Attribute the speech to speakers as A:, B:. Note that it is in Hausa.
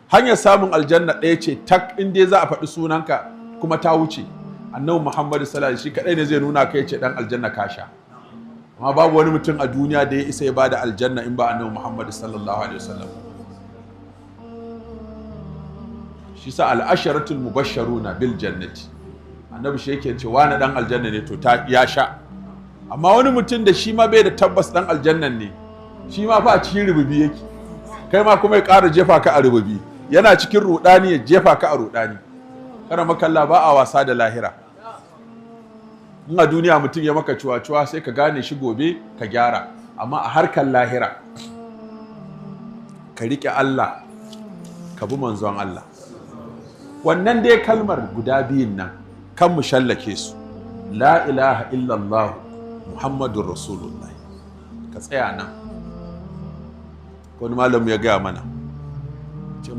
A: Hanyar samun aljanna ɗaya ce tak, in dai za a faɗi sunanka kuma ta wuce. Annabi Muhammadu sallallahu alaihi, shi kaɗai ne zai nuna kai ce dan aljanna, ka sha. Amma babu wani mutum a duniya da ya isa ya bada aljanna in ba Annabi Muhammadu sallallahu alaihi wasallam. Shi sa al'asharatul mubashsharuna bil jannati, Annabi shi yake ce wani dan aljanna ne, to ta ya sha. Amma wani mutum da shi ma bai da tabbas dan aljannan ne, shi ma fa a cikin rububi yake. Kai ma kuma ya ƙara jefa ka a rububi, yana cikin rudani ya jefa ka a rudani. Kana makalla, ba a wasa da lahira. In a duniya mutum ya maka cuwa-cuwa, sai ka gane shi, gobe ka gyara. Amma a harkar lahira, ka riƙe Allah, ka bi manzon Allah. Wannan dai kalmar guda biyun nan kan mu shallake su: la ilaha illallah, Muhammadun Rasulullah. Ka tsaya nan. Wani malam ya gaya mana ce